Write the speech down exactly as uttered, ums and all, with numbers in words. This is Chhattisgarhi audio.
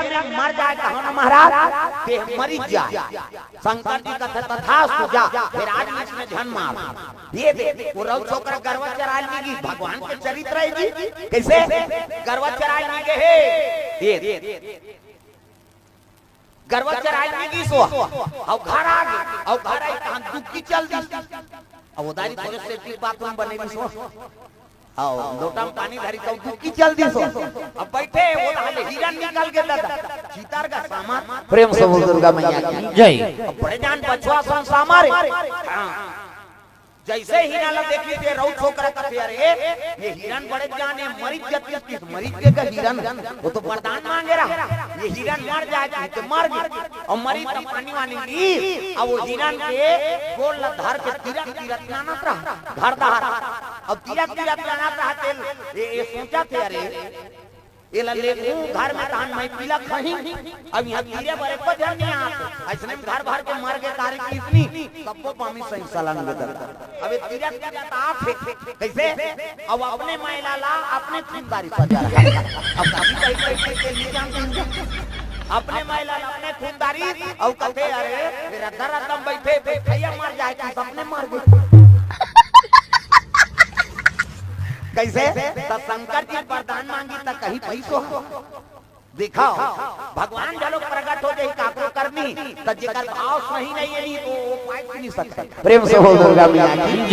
में मर जाए, कहो ना महाराज, ते मरी जाए। शंकर जी कथे, "तथास्तु, जा, फेर आज बीच में झन मार।" ये दे, वो रउत छोकरा गरवा चराय ल नइ गिस, भगवान के चरित्र हे जी। कइसे? गरवा चराय ल नइ गे हे। ये दे। गरवा चराय ल नइ गिस ओ, अउ घर आ गे, अउ घर आइस तहां डुबकी चल दिस। अब ओ दारी थोरे सेप्टिक बाथरूम बने गिस ओ, अउ लोटा म पानी धरिस तहां डुबकी चल दिस ओ। अब बइठे, ओ तहां ले हिरन निकल गे दादा, चित्तर गे सामर। प्रेम से बोल दुर्गा मैया की जय। अब बड़े जान बछवा सन सामर हे। हां। जइसे हिरन ला देखिस ते रउत छोकरा कथे, "अरे, ये हिरन बड़े जान हे, मरिच जतिस किस, मरिच गे गा हिरन, वो तो वरदान मांगे रहा, ये हिरन मर जाए," कहिके मर गे। अउ मरिच त पानी वानी ली, अउ वो हिरन के गोड़ ला धर के तिरक तिरक लानत रहा, घर डहर। अउ तिरक तिरक लानत रहा, ते ये, ये सोचथे, "अरे, एला लेगहूं घर में, तहां मैं पीला खाही, अब इहां तीरे बर एको झन नइ आत।" अइसने में घर भर के मर गे, तारीख किसनी, सब्बो पामी सही सलाम गे ददा। अब ये तीरक तीरक आत हे, कइसे? अब अपने महिला ला अपने खूनदारी सजा रहा। अब कभी कहीं कहीं के लिए जानते हैं, अपने महिला ला अपने खूनदारी, अउ कथे, "अरे, ये रद्दा रद्दा म बइठे, बइठइया मर जाए, कि सबने मर गे।" कइसे? त शंकर जी वरदान मांगी त कहीं पइसो। देखव, भगवान घलो प्रगट हो जाही काकरो करनी, त जेकर भाव सही नइ हे, तो वो पाए नइ सकय। प्रेम से बोल दुर्गा मैया की।